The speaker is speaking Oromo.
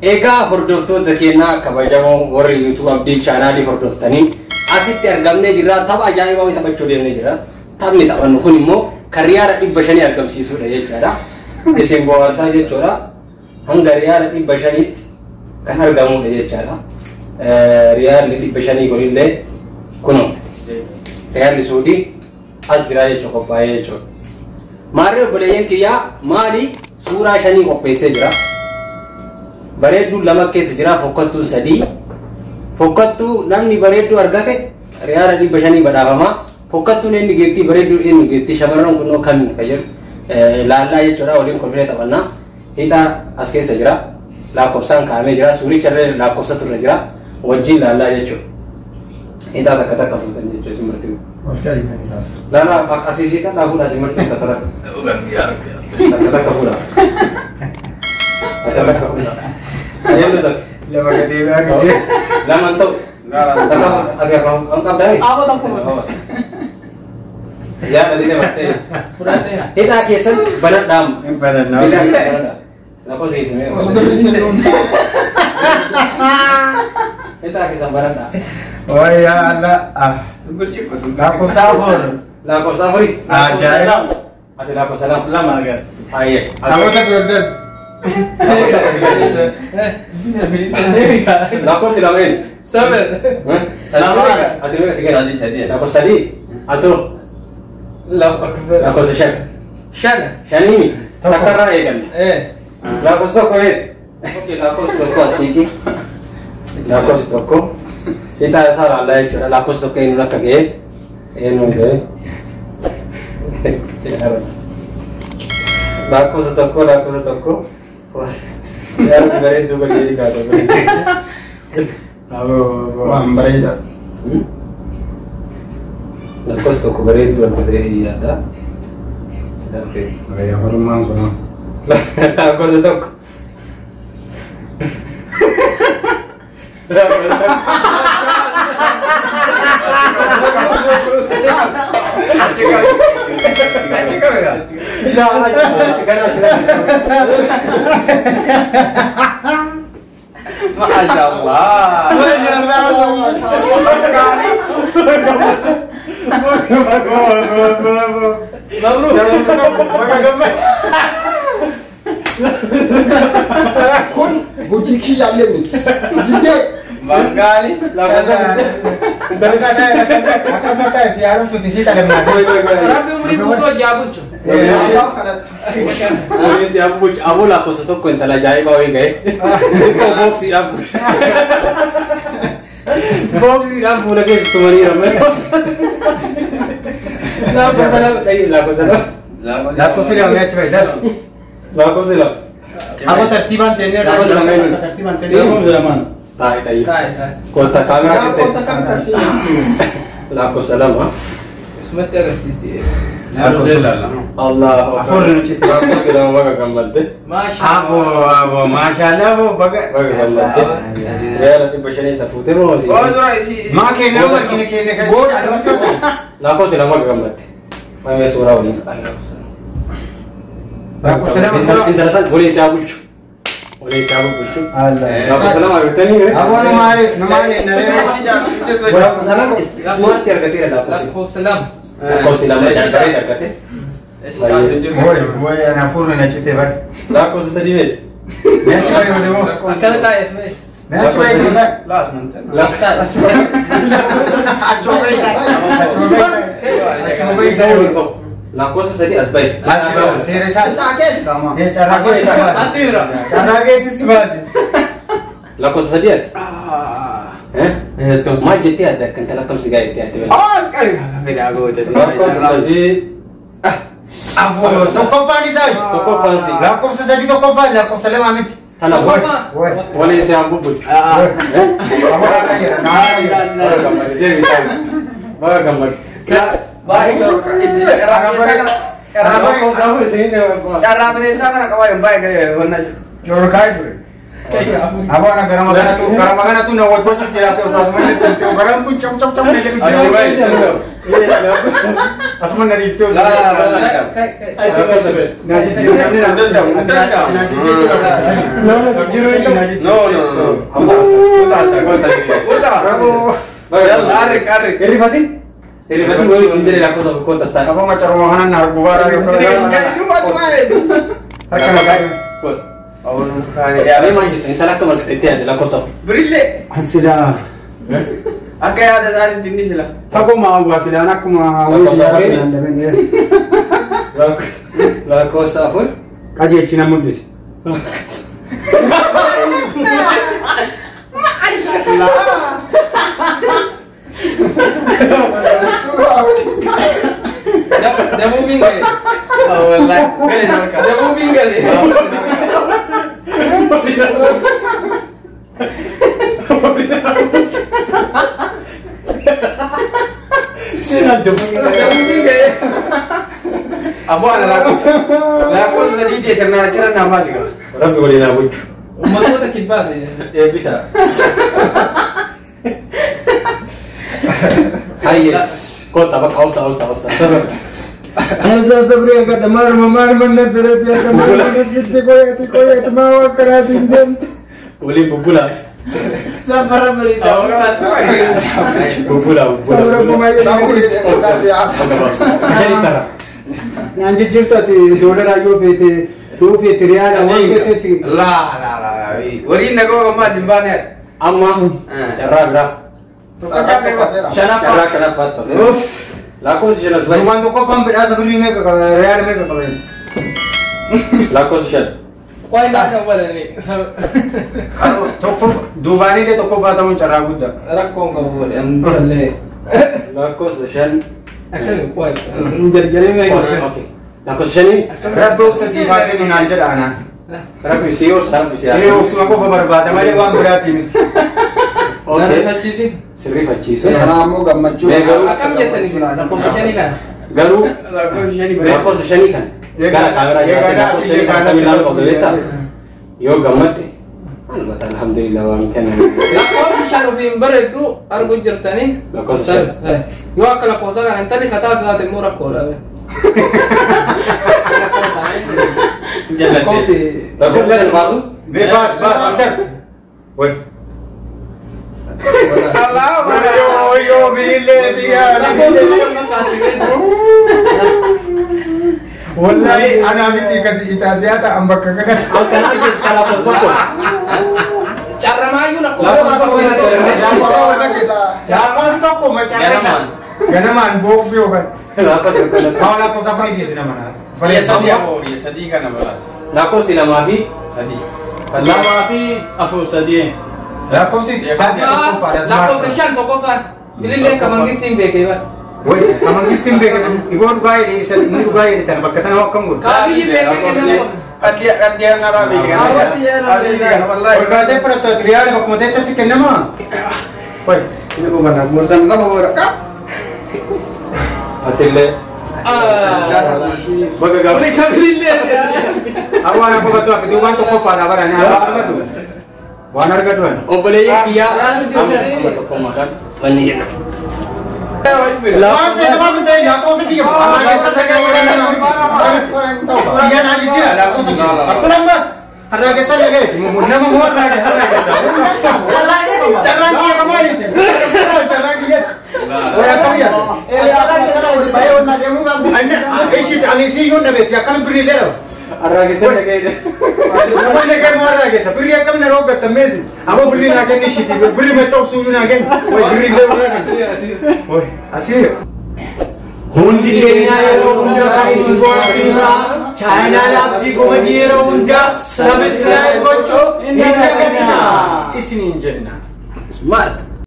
Egaa hordoftoota keenyaa kabajamoo warri YouTube Abdii chaanaalii hordoftanii asitti argamnee jirra. Tapha ajaa'ibaa taphachuu deemnee jirra. Taphni taphannu kun immoo kan riyaala 500 argamsiisudha jechaadha. Isin bohaarsaa jechuudha. Hanga riyaala 500tti kan argamudha jechaadha. Riyaalli 500 kunillee kunoo riyaalli Suudii as jira jechuudha qophaa'ee jechuudha. Maarree obboleeyyan kiyyaa maali suuraa 5 qopheessee jira. Bareedduu 2 keessa jira, fokkattuun 3. Fokkattuu namni bareedduu argate riyaala 500 badhaafama. Fokkattuun inni geettii, bareedduu inni geettii, shamarran kunoo kamiin kan jedhu laallaa jechuudha. Waliin kolfinee taphannaa. Hixaa as keessa jira. Lakkoofsaan kaa'amee jira. Suuricha illee lakkoofsatu irra jira. Wajjin laallaa jechuudha. Hixaa takka takka fuutan jechuudha isin marti. Laalaa akkasii siixadhaa fuudhaa isin marti takka takka. Takka takka fuudhaa. Takka takka fuudhaa. Ayyamni takka. Lama gadee baa gijee. Lama hin ta'u. Takka ati harkaa kan qabdaa? Aboo tokko. Ziyaada diinee bartee. Fudhadhee. Hixaa keessan banadhaam. Hin banannaa. Hixaa keessan banadhaa. Lakkoofsa keessan mee? Hixaa keessan banadhaa. Wayyaa Allah. Lakkoofsa 4. Lakkoofsa 4. Ajaa'iba. Ati lakkoofsa 2. 2 agarra. Ayyee. Namoota gargar. Lakkoofsi lameen. Seven. Lama. Ati meeqa si kenna? 3. Lakkoofsa 3. Atoo. Lama. Lakkoofsa 5. 5. Shaniimi. Takkarraa eegalle. Lakkoofsa 1 eeti. Okey, lakkoofsi 1 asiiti. Lakkoofsi 1. Hixaa isaa laallaa jechuudha. Lakkoofsi 1 eenyuun akka ga'e. Eenyuun ga'e. Lakkoofsa 1, lakkoofsa 1. Yaadni bareedduu bareedii kaata. Waan bareeda. Lakkoofsa 1 bareedduu argatee yaada. Wayyaa hormaan kun. Lakkoofsa 1. Masya Allah. Mabruk. Kun hojii kiyyaallee miti. Jidee. Banggali. Akkasuma ta'e si haaromtuuti si dhalamnaa. Rabbi umurii guutuu hojii haa bulchu. Aboo lakkoofsa 1 intala ajaa'ibaa wayii ga'e. Xiqqoo booksiidhaan booksiidhaan fuula keessa tumaniira. Lakkoofsa 2 dhayyee lakkoofsa 2. Lakkoofsi 2 achi bahe dhala. Lakkoofsi 2. Aboo tartiibaan teennee Lakkoofsa 2 eenyuun? Tartiibaan teennee. Lakkoofsa 2. Taa'e taa'e. Taa'e taa'e. Kottaa kaameraa Lakkoofsa keessa. kam tartiiba? Lakkoofsa 2. Isumatti agarsiisi. Allahu akbar. 4 nuti. Lakkoofsi 2 baga gammadde. Maasha Aboo aboo maashaallah aboo baga. Baga gammadde. Riyaala 500 isa fuutee moo si? Oh, dura isi. Maa keenya argina keenya kan si caalatti. Lakkoofsi 2 baga gammadde. Maamee suuraa waliin qaban lakkoofsa 2. Lakkoofsa 2 suuraa. Intala tan waliin si haa bulchu. Waliin si haa bulchu. Allah. Lakkoofsa 2 argitanii mee? Aboo nu maali nu maali naree. Lakkoofsa 2 suuratti argateera lakkoofsi. Lakkoofsa 2. Lakkoofsi 2 jalqabee argate. Woy woy ana 4 na cite bar. Lakkoofsa 3 mee? Mee achi bahe godhe moo? Akkana taa'e mee? Mee achi bahe godhe. Taa'e. Achuma bahe. Achuma bahe. Achuma bahe. Lakkoofsa 3 as bahe. Seera isaa. Isaa keessa. Ee carraa keetti si baase. Carraa keetti si baase. Lakkoofsa 3 ati. Maal jettee adda akka intala akkam si gaa'e jettee adda? Lakkoofsa 3. Aboo tokkoffaan isaa. Tokkoffaan si. Lakkoofsa 3 tokkoffaan lakkoofsa 2 miti. Tana Woy. waliin si haa bulchu. Aboo akka jira naa jira. Baga gammadde deebi baga gammadde. Lakkoofsa 4 isin Carraa bineensaa kana qabaa hin baay'ee wanna shororkaa ture. Aboo ana garama kanatu garama kanatu na wal gochuuf jiraate osoo asuma inni tolte garaan kun cam cam cam na jedhu jira. Asuma na dhiistee osoo. Na jijjiiru namni na danda'u. Na jijjiiru. Na jijjiiru. Bravo. Arrik, arrik. Hirrifatin? Hirrifatin wayii isin jedhe lakkoofsa afur kootas ta'a. Aboo macaruma kanan na gubaara. Harka na baay'ee. Mee maal jettan intala akka margadhettee yaadde lakkoofsa afur. Birillee. Silaa. Akka yaada isaaniitti inni sila. Fagoo maa hawwaa silaan akkuma hawwii Lakkoofsa afur. Qajeelchi na mul'ise. Dabuubiin galee. Wallahi. Gadi nama kaasa. Dabuubiin galee. Seenaan dabuubiin galee. Aboo ana lakkoofsa. Lakkoofsa sadii deetirnaa jira namaa shiga. Rabbi waliin haa bulchu. Uummattoota kibbaati. Eebbisa. Hayyee. Kottaa bakka obsa obsa obsa. Asa sabri akka marma marma na direti akka marma gitti koyati koyati ma wakkarati hin deemte. Waliin bubbulaa. Safara bariisa. Bubbulaa bubbulaa. Shani tara. Naan jijjiirtu ati doolara yoo feete yoo feete riyaala waan feete si. Laa laa laa. Wariin nagoo ammaa jimbaane. Amma carraa biraa. Carraa shanaffaatti tofe. Lakkoofsi shanas bahi. Waan tokkoffaan badhaasa birrii meeqa qaba riyaala meeqa qaba. Lakkoofsi shan. Waan taatan walanii. Tokko duubaanillee tokkoffaa ta'uun carraa guddaa. Rakkoon qabu godhe durallee. Lakkoofsa shan. Akkami qoy jarjaree meeqa. Lakkoofsa shanii. Rabbi obsa siif haa kennu naan jedha anaan. Rabbi si obsa rabbi si Ee obsuma qofa barbaada malee waan biraatii miti. Sirrifachiisi. Sirrifachiisu. Kanaammoo gammachuu. Akkam jettanii lakkoofsa shanii kana. Garuu lakkoofsa shanii kana gara kaameraa jiraate lakkoofsa shanii kana akkamiin ilaaluu qabda beektaa? Yoo gammadde albata alhamdulillah waan kennan. Lakkoofsi shan ofiin bareeddu arguu jirtanii. Lakkoofsa shan. Yoo akka lakkoofsa kana intalli kataa taate immoo rakkoodha. Lakkoofsi. Lakkoofsa shan baasu? Mee baas baas antar. Way. Yoo yoo bilillee xiyyaa. Wallahi ana miti kasi itaasiyaa ta'an bakka kana. Akkana ajjeesu karaa tokko. Carramaayyuu lakkoofsa Lakkoofsa tokko macarra. Ganamaan booksii yookaan. Haa lakkoofsa afur dhiyeessina mana. Biyya sadii ammoo biyya sadii kana balaas. Lakkoofsi lamaa fi Sadii. Lamaa fi afur sadii. Lakkoofsi sadii tokkoffaadha. Lakkoofsa shan tokkoffaan. Bililleen ka mangistiin beekee bara. Wai, mangistiin beekee iboo dhugaa jedhee isa inni dhugaa jedhe tana bakka tana akkam godhu. Kaabiyyi beekee kennamu. Qaddi naraa beekee. Ol kaatee fudhattu ati riyaala bakkuma ta'etti si kennama. Wai, inni boqonnaa Gorsan nama godha. Atillee. Baga gaafa. Kuni kan bilillee. Awwaan akka battu akka duubaan tokkoffaadha bara ni argatu. Waan argatu ani. Obboleeyyan kiyyaa amma tokkummaadhaan wanni jenna. Waan feete maaf hin ta'in lakkoofsa kiyya harraa keessa Kiyya naa jijjiira lakkoofsa kiyya. Akka lama harraa keessa lagayeeti nama moo harraa keessa. Carraan kiyya kamaaliiti. Carraan kiyya. Waya akkam yaadde? Ishii ani si yoon dhabeetti akkam birriilee dhaba. Harraa keessa lagayeeti. Namoonni kan warra keessa birrii akkam na rooggatta meesi. Ammoo birrii naa kenni ishiiti birrii mettoo naa kenni. Way birriilee warra kenni. Way asii. Hundi keenya yeroo hundaa kan isin bohaarsinaa chaayinaal Abdii Komadii yeroo hundaa sabiskiraayib gochuu hin dagatinaa isiniin jenna. Smart.